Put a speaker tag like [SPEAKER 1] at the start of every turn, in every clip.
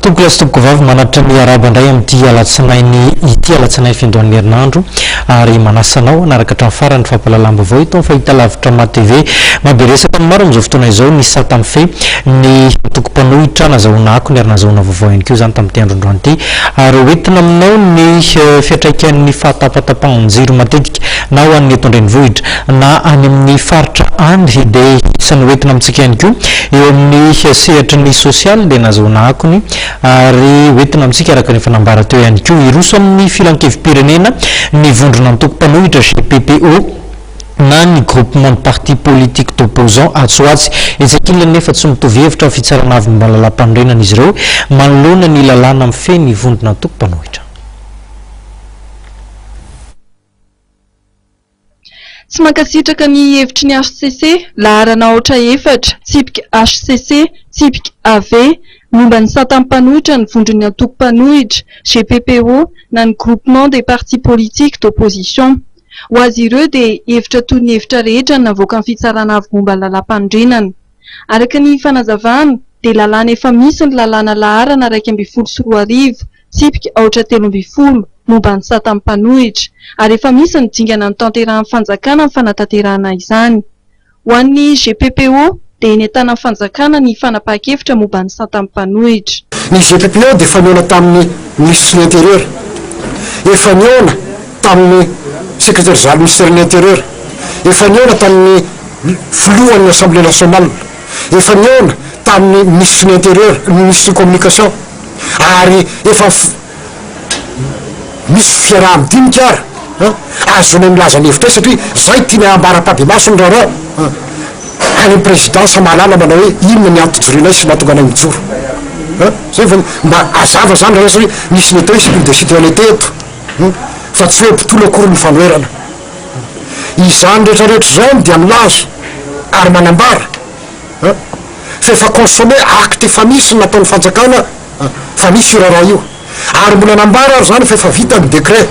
[SPEAKER 1] Tompokolahy sy tompokovavy, manatitra ny arahaba indray amin'ity alatsinainy ity, alatsinainy fiandohan'ny herinandro, ary manasa anao hanaraka hatramin'ny farany ny fampahalalam-baovao eto amin'ny fahitalavitra MATV. Mahabe resaka ny maro amin'izao fotoana izao ny sata mifehy ny antoko mpanohitra, nazahoana akony ary nazahoana vaovao ihany koa izany tamin'ity androndroany ity. Ary hoentina aminao ny fiantraikan'ny fahatapatapahan-jiro matetika na ho an'ny eto an-drenivohitra na any amin'ny faritra any dia isan'ny hoentina amintsika ihany koa eo amin'ny sehatry ny sosialy dia nazahoana akony ary hoentina amintsika araka ny efa nambara teo ihany koa. Hiroso amin'ny filankevi-pirenena ny vondron'antoko mpanohitra GPPO na ny Groupement de partis politiques d'opposants atsy ho atsy. Etsy ankilany nefa tsy mitovy hevitra amin'ny fitsarana avo momba ny lalàmpanorenana izy ireo manoloana ny lalàna mifehy ny vondron'antoko mpanohitra.
[SPEAKER 2] Tsy mankasitraka ny hevitry ny hcc, laharana aotra efatra, tsipika hcc, tsipika AV, momba ny satan'ny mpanohitra ny vondron'ny antoko mpanohitra, GPPO, na ny Groupement des partis politiques d'opposition. Ho azy ireo dia hevitra toy ny hevitra rehetra ny navoakan'ny Fitsarana Avo momba ny Lalàmpanorenana. Araka ny fanazavana dia lalàna efa misy ny lalàna laharana 2011, tsipika aotra 13, momba ny satan'ny mpanohitra, ary efa misy ny dingana notanterahan'ny fanjakana amin'ny fanatanterahana izany. Ho an'ny GPPO dia eny an-tanan'ny fanjakana ny fanapahan-kevitra momba ny satan'ny mpanohitra.
[SPEAKER 3] Ny GPPO dia efa nihaona tamin'ny minisitry ny Intérieur, efa nihaona tamin'ny secrétaire général minisiteran'ny Intérieur, efa nihaona tamin'ny filohan'ny Assemblée nationale, efa nihaona tamin'ny minisitry ny Intérieur, ny minisitry ny Communication ary efa Misy fiaraha-midinika ary an, ahazoanay milaza ny hevitray satria zay tianay hambara ampahibemaso ny raharaha an, any amin'ny présidence mahalala manao hoe inona ny anton joroinay sy mahatonga anay mijoro an, zay vao mba hazava zany raharaha satria misy ny atao hoe civil de citoyenneté eto an, fa tsy hoe mpitolona akory ny fanoherana. Izany rehetra rehetra izany dia milaza ary manambara an, fa efa consommé acte efa misy ny nataon'ny fanjakana fa misy io raharaha io ary mbola nambara ary izany fa efa vita ny décret.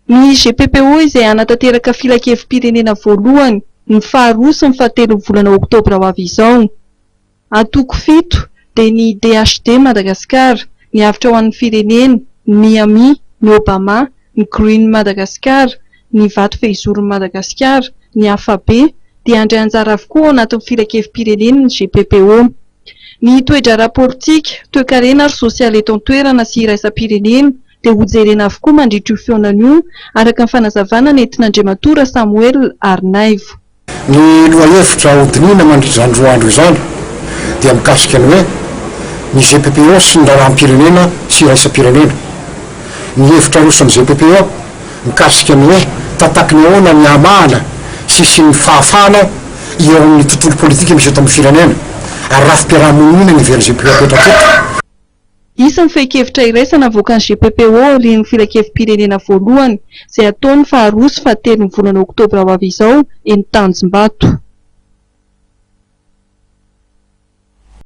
[SPEAKER 2] Ny GPPO izay hanatanteraka filankevi-pirenena voalohany, ny faharoa sy ny fahatelon'ny volana oktobra ho avy izao. Antoko fito dia ny DHD Madagascar, ny Avotra ho an'ny Firenena, ny Miami, ny Obama, ny Green Madagascar, ny Vato Fehizoron'i Madagasikara, ny Afabe, dia handray anjara avokoa ao anatin'ny filankevi-pirenena ny GPPO. Ny toe-draharaha politika, toekarena ary sosialy eto an-toerana sy iraisam-pirenena dia hojerena avokoa mandritra io fihaonana io, araka ny fanazavana nentin'Andriamatoa Rasamoel Harinaivo.
[SPEAKER 3] Ny lohahevitra hodinihina mandritra izany roa andro izany dia mikasika ny hoe ny GPPO sy ny raharaham-pirenena sy iraisam-pirenena. Ny hevitra aroson'ny GPPO mikasika ny hoe tataky ny ahoana ny hamahana sy hisian'ny fahafahana eo amin'ny tontolo politika misy eto amin'ny firenena ary rafi-piaraha-monina ny heverin'ny GPPO apetraka eto.
[SPEAKER 2] Hisy ny fehin-kevitra iraisana avoakan'ny GPPO aorian'ny filankevi-pirenena voalohany, izay hatao ny faharoa sy fahatelon'ny volana oktobra ho avy izao, eny Tanjombato.